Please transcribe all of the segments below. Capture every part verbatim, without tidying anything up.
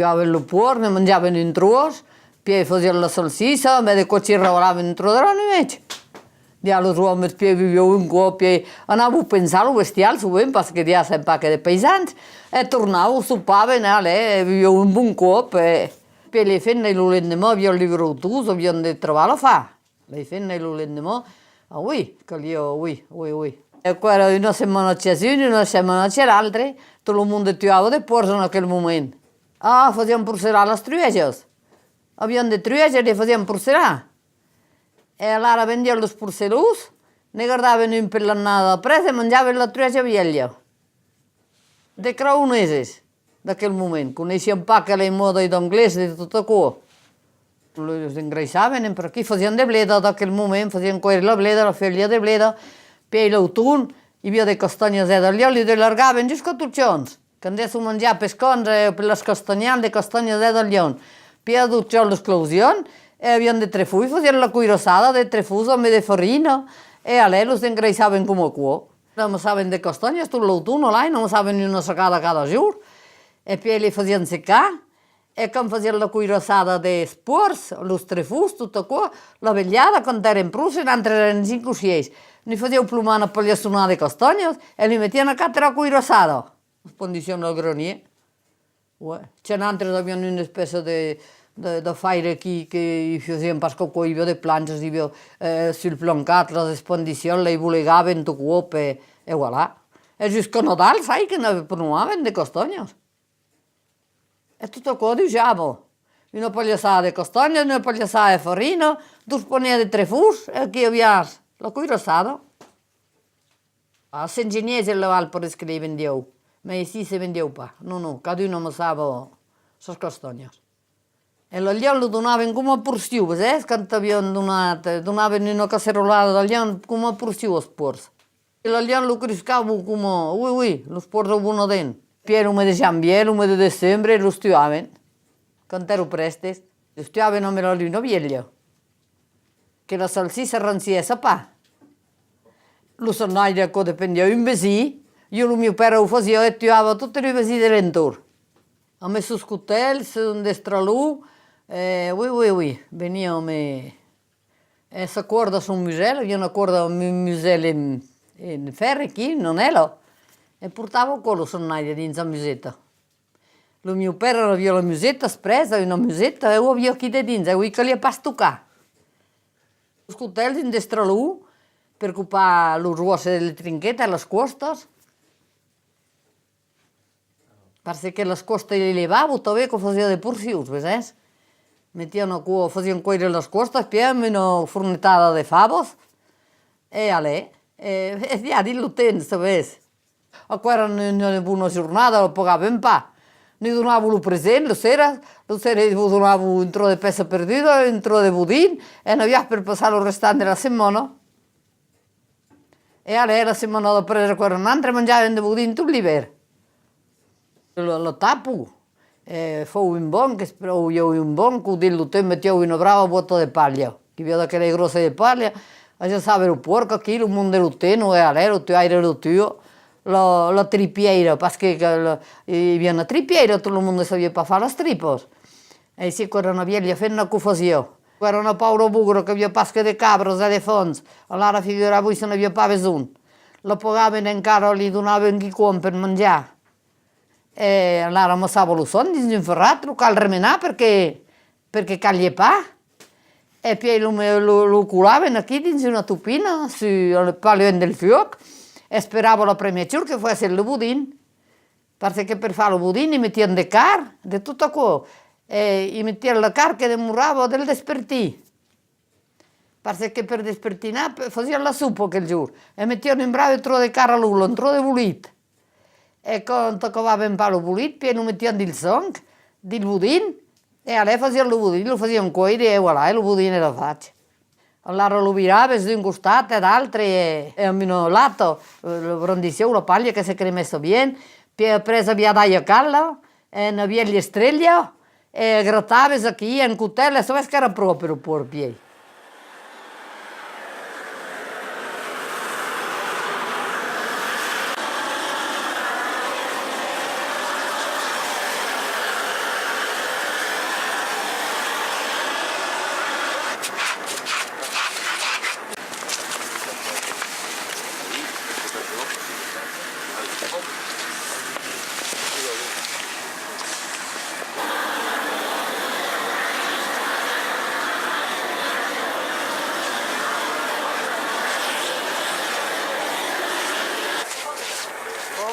Tuavan lo pòrc, ne manjavan un tròç, pièi fasián la salsissa, mès de còps i rebelavan un tròç de la nuèch. Diá los òmes, pièi bevián un còp, pièi anavan pensar lo bestial, sovent, parce que diá sèm pas que de païsans, e tornavan, sopavan, e alè, e bevián un bon còp, e pièi le femnas lo lendeman avián li grautons, avián de trabalh a far. Las femnas lo lendeman, ah oui, caliá, oui, oui, oui. E aquò èra una setmana chas un, una setmana chas l'autre, tot lo monde tuava de pòrcs en aquel moment. Ah, fasián porcelar las truèjas. Avián de truèjas, le fasián porcelar. E alara vendián los porcelons, ne gardavan un per l'annada d'après e manjavan la truèja vièlha. De craoneses d'aquel moment, coneissián pas que las mòdas d'anglés de tot aquò. Los engraissavan, e per aquí fasián de bleda d'aquel moment, fasián còire la bleda, la fuèlha de bleda, pièi l'auton, i aviá de castanhas e d'alhòu, li delargavan jusca tot jorns. Quand èsson manjar pels camps, e per las castanhals de castanhas e d'alhòu. Pièi tot jorns los clausián, e avián de trefons, fasián la coirassada de trefons ambe de farina, e alè los engraissavan coma aquò. Amassavan de castanhas tot l'auton, alai, n'amassavan una sacada cada jorn, e pièi le fasián secar, e quand fasián la coirassada dels pòrcs, los trefons, tot aquò, la velhada, quand èran pròches, nantres èran cinc o sièis, ne fasián plomar una palhassonada de castanhas, e li metián a quatre la coirassada. Espandissián al granièr. Ouais. Chez nantres avián una espècia de, de, d'afaire aquí que i fasián pas qu'aquò, i aviá de planchas, i aviá, eh, sul plancat, las espandissián, las bolegavan tot còp, e, e voilà. E jusca Nadal, sai que ne plomavan de castanhas. E tot aquò dujava. Una palhassada de castanhas, una palhassada de farina, dos panèrs de trefons, e aquí aviás la coirassada. A Sent Genièis e la Val pareis que li vendián, mès aicí se vendián pas. Non, non, cadun amassava sas castanhas. E l'alhòu lo donavan coma porcion, vesètz? Quand avián donat, donavan una cacerolada d'alhòu coma porcion als pòrcs. E l'alhòu lo cruscavan coma, oui, oui, los pòrcs au bonadent. Pièi lo mes de janvièr, lo mes de decembre, los tuavan. Quand èran prèstes, los tuavan ambe la luna vièlha. Que la salsissa rancièssa pas. Lo sanhaire, aquò dependiá un vesin, ieu, lo mieu pèra o fasiá e tuava totes los vesins de l'entorn. Ambe sos cotèls, son destralons, e, oui, oui, oui, veniá ambe, e sa còrda, son musèl, aviá una còrda, un musèl en, en fèrre aquí, una anèla, e portava aquò lo sanhaire dins la museta. Lo mieu pèra aviá la museta, exprès, una museta, e o aviá aquí dedins, e o i caliá pas tocar. Los cotèls dins d'estralons per copar los òsses de trinqueta e las còstas, parce que las còstas e li levava tanben, que fasiá de porcions, vesètz? Metián aquò, fasián còire las còstas, pièi amb una fornetada de favas, e alè, e, e ja dins lo temps, sabètz? Aquò èra una, una bona jornada, la pagavan pas. Nos donavan lo present, lo sera, lo sera vos donavan un tròç de pèça perduda, un tròç de bodin, e n'aviás per passar lo restant de la setmana. E alè, la setmana d'après, aquò èra un autre, manjàvem de bodin tot l'ivèrn. La, la tapa, E fau un bon, que es pròu, i a un bon, que dins lo temps metián una brava bòta de palha. Qu'i aviá d'aquela gròssa de palha, ajaçava lo pòrc aquí, lo monde lo tena, e alè, lo tuaire lo tua, la, la tripièira, parce que, que la, i aviá una tripièira, tot lo monde sabiá pas far las tripas. E aicí, qu'èra una vièlha femna qu'o fasiá. Qu'èra una paura bogra, qu'aviá pas que de cabras e de fonts, alara figura-vos se n'aviá pas besonh. La pagavan encara, li donavan quicòm per manjar. E alara amassava lo sang dins un ferrat, lo cal remenar perque, perque calhè pas. E pièi lo, me-, lo, lo colavan aquí dins una topina, su, pas luènh del fuòc, esperava la premièr jorn que foguèsse lo bodin, parce que per far lo bodin i metián de carn, de tot aquò, e i metián la carn que demorava del despertin. Parce que per despertinar, pe-, fasián la sopa aquel jorn, e metián un brave tròç de carn a l'ola, un tròç de bolit. E quand acabavan pas lo bolit, pièi lo metián dins sang, dins bodin, e alè fasián lo bodin, lo fasián còire, e voilà, e lo bodin èra fach. Alara lo viraves d'un costat e d'altre, e, e amb una lata, eh, lo brandissián la palha que se cremèsse bien, pièi après aviá d'aiga calda, e una vièlha estrelha, e grataves aquí un cotèl, e sabes qu'èra pròpre lo pòrc, pièi.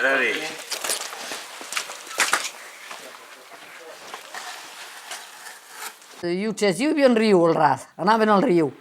Allez. Ieu, chez ieu, i aviá un riu al ras, anavan al riu.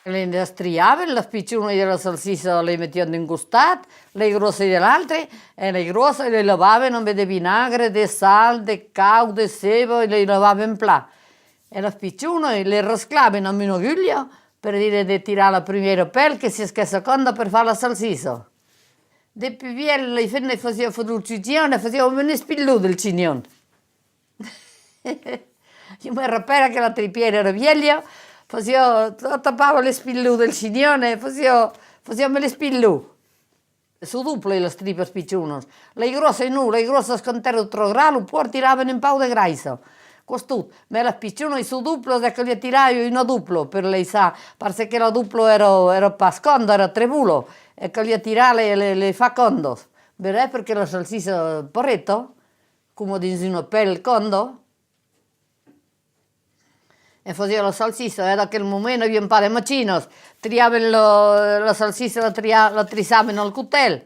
Leis triavan, las pichonas de la salsissa leis metián d'un costat, leis grossas de l'autre, e leis grossas leis lavavan amb de vinagre, de sal, de cau, de ceba, e leis lavavan plan. E las pichonas leis rasclavan amb una agulha, per dire de tirar la primièra pèl que siás que seconda per far la salsissa. De pus vièlh, las femnas fasián far lo chinhon, e fasián un espilhon del chinhon. Ieu me rapèla que la tripièra èra vièlha, fasiá, tapava l'espilhon del chinhon e fasiá, fasiá amb l'espilhon. Son doblas las tripas pichonas. Las grossas non, las grossas quand èra tròp gras, lo puòrc tiravan un pauc de graissa. Qu'es tot. Mès las pichonas son doblas e caliá tirar una dobla per laissar, parce que la dobla èra, èra pas conda, èra trebola, e caliá tirar las, las, las far condas. Verai, perque la salsissa pareta, Coma dins una pèl conda. E fasiá la salsissa, e d'aquel moment avián pas de machinas. Triavan la, la salsissa, la tria-, la trissavan al cotèl.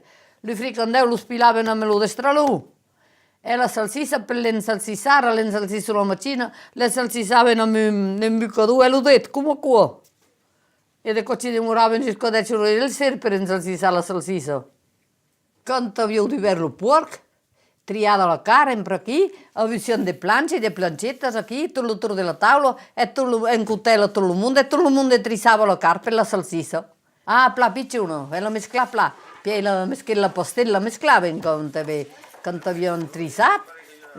Lu fricandèus los pilavan amb lo destralon. E la salsissa, per l'ensalsissar, a l'ensalsissar la machina, l'ensalsissavan amb un, un bucador e lo det, coma aquò. E de còps i demoravan jusca dètz oras del ser per ensalsissar la salsissa. Quand avián dubèrt lo pòrc, triada la carn, empr'aquí, avián de planchas e de planchetas aquí, tot lo torn de la taula, e tot lo, un cotèl a tot lo monde, e tot lo monde trissava la carn per la salsissa. Ah, plan pichona, e la mesclar plan. Pièi la mescl-, la pastèl la mesclavan quand, eh, quand avián trissat,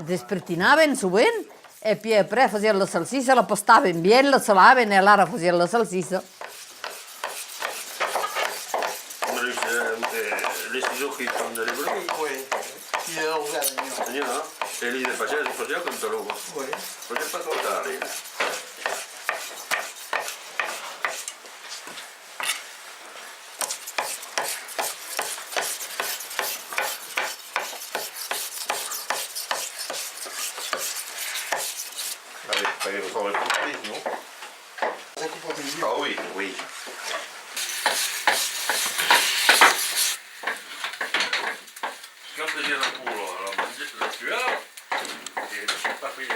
despertinavan sovent, e pièi après fasián la salsissa, la pastavan bien, la salavan e alara fasián la salsissa. Comme les, euh, euh, les ciseaux qui font de l'ébris. Oui. Puis, euh, on regarde, hein. Et les patients, ils faisaient comme ça, là, quoi. Oui. Faut pas trop tarder. Allez, fallait le faire un peu plus, non ? Ça coupe au milieu. Ah oui, oui. Quand j'ai la poule, alors, je la tue, et je suis pas fait.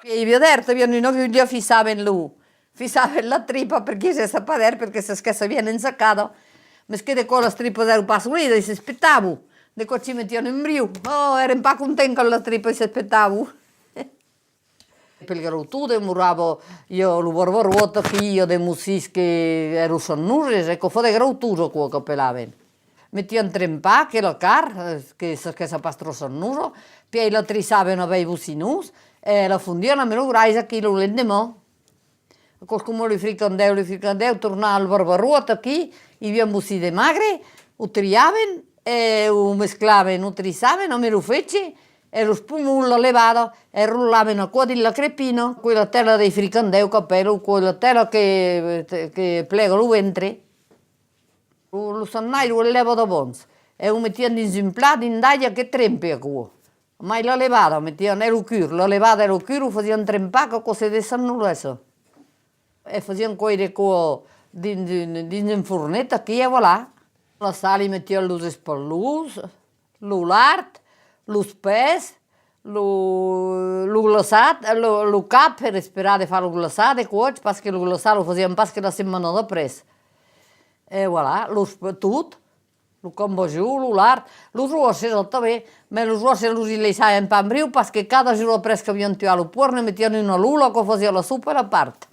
Pièi i aviá d'èr, avián una agulha, fissavan lo, fissavan la tripa, perque se sap pas d'èr, perque s'esquèssa bien ensacada. Mes que de còps las tripas èran pas solidas, i s'espetavan. De còps i metián un briu. Oh, èran pas contents quand las tripas i s'espetavan. Pel grauton demorava, i a lo barbaròt aquí, i a de mocins que èran sannoses, e quò fa de grautons, aquò qu'apelavan. Metián trempar aquela carn, eh, que s'esquèssa pas tròp sannosa, pièi la trissavan a bèi bocinons, e la fondián amb lo grais aquí lo lendeman. Aquò's coma lu fricandèus, lu fricandèus, tornar al barbaròt aquí, i aviá un bocin de magre, o triavan, e o mesclavan, o trissavan amb lo fetge, e los pomons, la levada, e rotlavan aquò dins la crepina, quela tela dei fricandèus qu'apèlan, quela tela que, que plega lo ventre. Lo, lo sagnaire o lèva d'abans, e o metián dins un plat, dins d'aiga que trempe aquò. Mai la levada, metián, e lo cur, la levada e lo cur o fasián trempar qu'aquò se dessannolèssa. E fasián còire aquò dins un, dins un fornet aquí, e voilà. La sal, i metián los espalons, lo lard, los pèis, lo, lo glaçat, lo, lo cap, per esperar de far lo glaçat de còps, parce que lo glaçat lo fasián pas que la setmana d'après. E voilà, los, tot, lo cambajon, lo lard, los òsses tanben, mès los òsses los i laissavan pas un briu, parce que cada jorn après qu'avián tuat lo pòrc, ne metián una lula, quò fasiá la sopa a la part.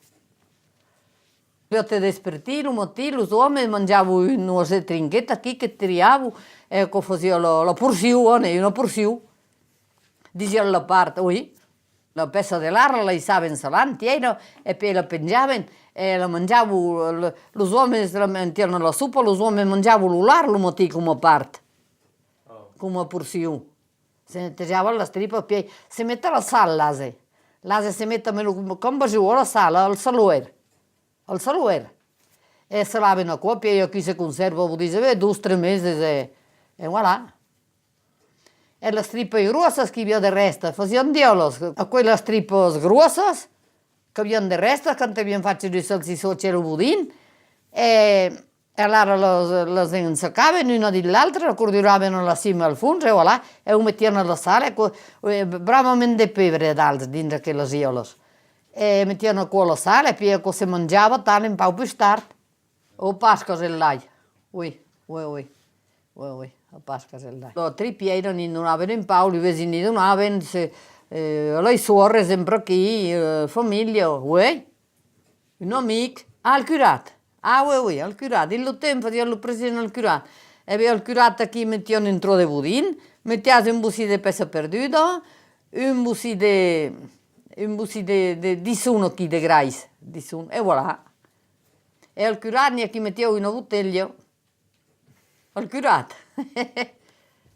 Lo te despertí, lo matin, los òmes manjavan un òsse trinquet aquí que triavan, e quò fasiá la, la porcion, eh, una porcion. Disián la part, oui. La pèça de lard la laissavan salar entièra, e pièi la penjavan, e la manjavan, le, los òmes la metián a la sopa, los òmes manjavan lo lard lo matin coma part, coma porcion. Se netejavan las tripas, pièi se met a la sal, l'ase. L'ase se met amb lo cambajon a la sal, al saluèr. Al saluèr. E salavan aquò, pièi aquí se consèrva, vos dise, ben, dos, tres meses, e, e voilà. E las tripas gròssas qu'i aviá de rèsta, fasián d'elas. Aquelas tripas gròssas qu'avián de rèsta, quand avián fach lo salsissòt e lo bodin, e E alara las, las ensacavan una dins l'altra, la corduravan a la cima al fons, e voilà, e o metián a la sal, e co-, e bravament de pebre dals dins aquelas elas. E metián aquò a la sal, e pièi aquò se manjava tant un pauc pus tard. O Pascas el lai. Oui, oui, oui. Oui, oui, a Pascas el lai. La tripièira n'i donavan un pauc, lu vesins n'i donavan, se, eh, a las sòrres, sempre aquí, eh, familha, oui. Un amic, al curat. Ah, oui, oui, al curat. Dins lo temps fasián lo present al curat. E ben, al curat aquí metián un tròç de bodin, metiás un bocin de pèça perduda, un bocin de, un bocin de, de dison aquí, de grais, dison, e voilà. E al curat n'i a qui metiá una botelha. Al curat.